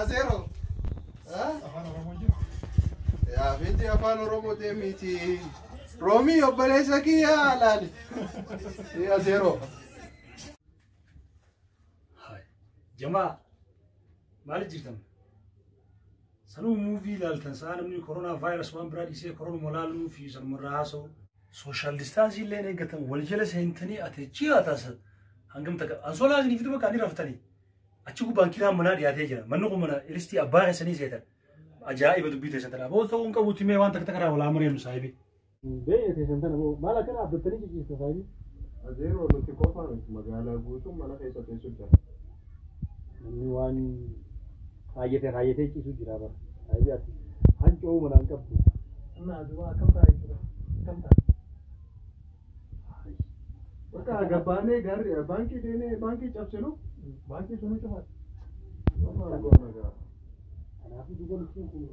Azeero. Afaan Oromoo jiru. Yaa finti afaan Oromoo deemiti. Roomii obboleessa kiyyaa laali. Azeero. Jamaa maaliif jirtan? Sanuu movie ilaaltan sa'a namni koronaa vaayirasii waan biraa dhiisee koronuma laaluu fi sanumarraa haasa'u. Social distance illee hin eeggatan wal jala seentanii ati ji'a taasisan hangam takka ansoolaa isinii fidu bakka ani raftanii achi gubbaan kiraan manaa dhiyaatee jira manni kun mana iristii abbaa keessanii seetan ajaa'iba dubbii teessan tana boo ta'uu hin qabuuti mee waan takka takka irraa walaa mari'annu saahibi. Beeyya teessan tana boo maal akkana abdattanii ciciista saahibi. Azeero nuti qofaa miti magaalaa guutuun mana keessa teessu jira. Namni waan kaayyatee kaayyatee ciisu jira bara. Saahibi ati hancoo manaan qabdu. Amma aduwaa akkam ta'a jechuudha. Akkam ta'a? Bakka gabbaanee gaarri baankii deemee baankii cabsinu Baankii sun cufaadha. Kanaafuu duuba nutiin kun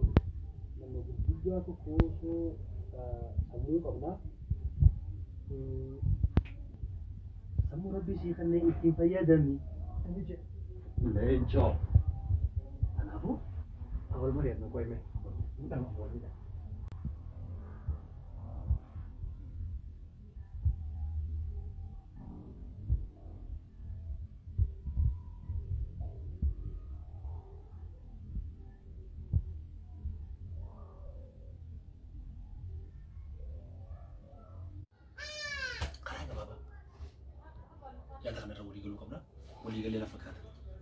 nama gurguddaa tokko osoo sammuu qabnaa. Sammuu rabbii sii kanneen ittiin fayyadami. Inni jedhe. Leencoo. Kanaafuu Awwal mari'anna qo'ime. Dhama awwal. Karaa gabaabaa yaada kanarra walii galuu qabna. Walii galee lafa fakkaata.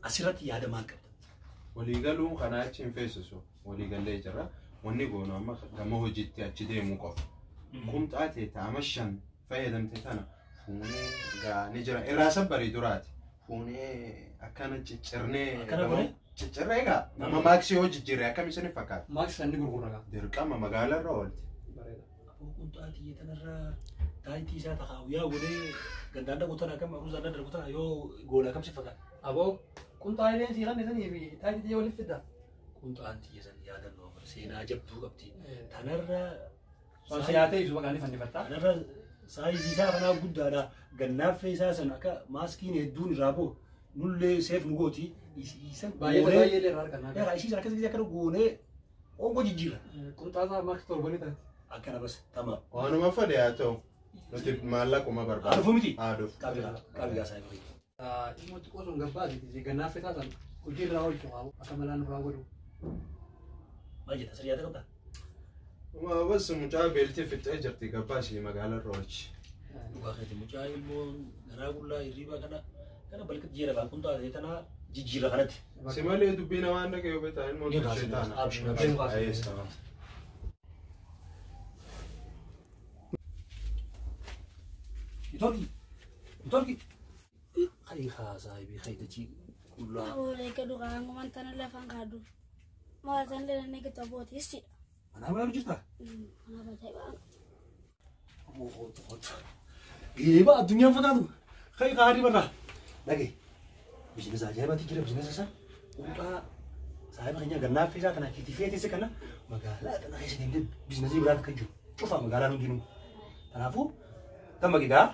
Asirratti yaada maal qabda? Waliigaluun kanaa achi hin feesisu. Waliigallee jira. Wanni goonu amma gama hojiitti achi deemuu qofa. Qumxaa ta'e ta'ama shan fayyadamte tana fuunee gaa ni jira. Irraa sabbarii duraati. Fuunee akkana ciccirnee. Akkana godhee? Ciccirree egaa nama maaksii yoo jijjiirre akkam isin fakkaata? Maaksii san ni gurgurra gaa. Dirqama magaalaa irra oolti. Bareeda. Aboo qunxaa xiyya tanarra taayitii isaa takaawiyaa godhee gandaan dhaqu tana akkam aruusaan dhaqu tana yoo goona akkam si fakkaata? Aboo qunxaa illee sii kan isanii fi taayitii xiyya waliif fidda. Qunxaan xiyya san yaadannoo seenaa jabduu qabdi. Tanarra Waan si nyaatee ibsu maqaan fannifatta. Tanarra saayizii isaa kanaa guddaadha. Gannaaffee isaa san akka maaskiin hedduun irraa bu'u nullee seef nu gooti. Isiisan Baay'ee baay'ee illee irraa arganna. Yaa isiisan akkasii akkana goonee qoonqoo jijjiirra. Qunxaa isaa maaksii torbanii taati. Akkana bas tama. Waanuma fedhe haa ta'u nuti maallaquma barbaadna. Haadhufu miti. Haadhufu. Qabi qabi gaa saayibii. Ilmoo xiqqoo sun gabbaati gannaaffee isaa san hojii irraa oolchu haa akka malaan irraa godhu. Maal jetta sirrii yaada qabdaa? Bas mucaa beeltii fixee jirti gabbaasii magaalaa irra oolchi. Dhugaa keeti mucaa ilmoo garaa qullaa hirriibaa kana kana balka jijjiirra baan kun taate tana jijjiirra kanatti. Si malee dubbii namaa hin dhagayu beektaa ilmoon Ni tolchee kaasina, taana. abshir, abshir. Ayeessa. Itorki itorki. Hayi haa saayibii hayi dachii qullaa. Aboolee gadu qaangumaan tana lafaan kaadhu. Maal tan illee namni gata bootis jedha. Manaa balaalu jirtaa? Kanaaf ajaa'ibaa. Hootu hootu. Geeba addunyaan fakkaatu. Hayi gaarii barraa. Dhagaye. Bizinesa ajaa'ibaatti jira bizinesa isaa. Quncaa saayiba keenya gannaaffee isaa kana kiitifee teesse kana magaalaa kana keessa deemtee bizinesii biraan akka jiru. Cufa magaalaan hundinuu. Kanaafuu damma gigaa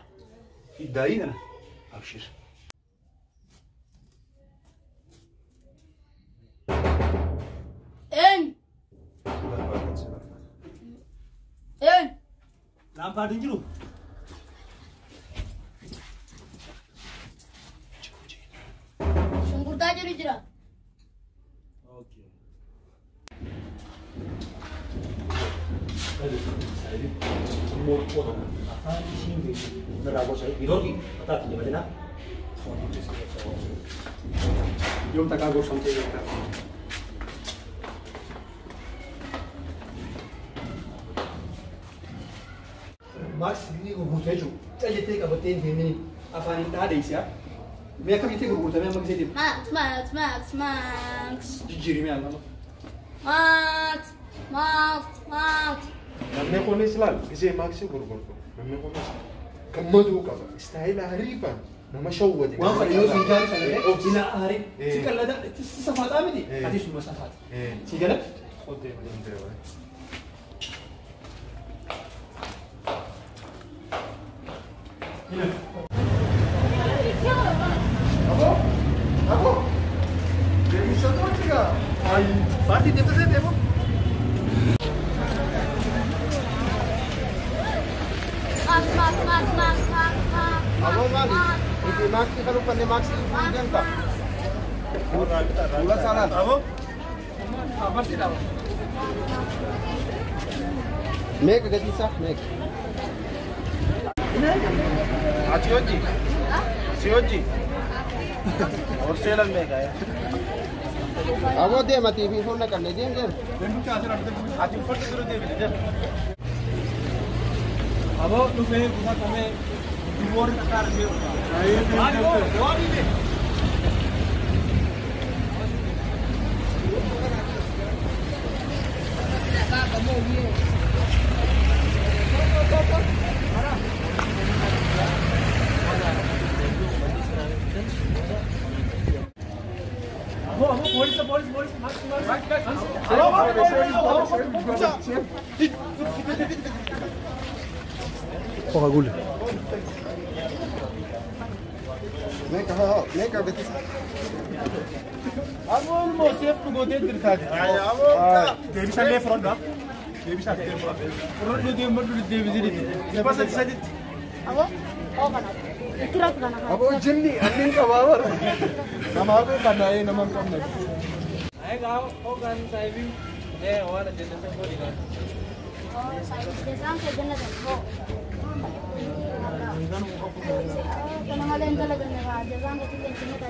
fiddaayii kana abshir. Eenyu? Barbaada si barbaada. Eenyu? Laampaardiin jiru. Shunkurtaa jiru jira. Okay. Afaan isiin beeku. Narraa gosa Itorki mataatti jabatina. Yoom takkaa gorsamtee beektaa? Maaksii ni gurgurta jechuudha. Callettee qabattee hin deemini afaan hin dhaadheessi. Mee akkam jettee gurgurtamee amma gisee deemu? Max, Max, Max, Max. Jijjiirimee allama. Max, Max, Max. Namni kunis laal gisee maaksii gurgurtu namni kunis gammaduu qaba. Istaayila hariifaan nama shawwate. Waan fedhe yoo siin jaari sana Eh, ta'e ila aarii si Eh. qallada si safaaxaa miti Eh. ati suma safaata. Eh. Si gala qoddee malee. Abo, abo, deemsa tolchigaa. Paartii deemta seetee moo? Aboo maali? Itti maaksii kan uffanne maaksii fuudhee deemta. Fuula saalaan. Aboo. Marsi dhaaba. Meeqa gatii isaa? Meeqa? Ati hojii? Si hojii? Horseelan meeqa? Aboo deema TV fuula naqanne deem deem. Ati uffata dura deebite deem. Aboo dhufee gufatamee duboorri takkaa argee. Maali boo? Waa dhiibe. Aboo aboo poolisa poolisa poolisa maksi maksi. Aboo aboo. Meeqa hoo meeqa gatii isaa? Aboo ilmoo seef dhugootee jirtaati. Deebisallee fudhadhaa. Deebisallee fudhadhaa. Fudhadhuu deemadhu deebisiniiti. Dhibba sadi saditti. Aboo hoo kana. Itti rafu kana. Aboo jinni annin qabaa bara. Namaa koo kanaa'ee nama hin qabne. Jazaan kee jannata hoo. Kana malee hin dalaganne kaa jazaan kee illee jannata.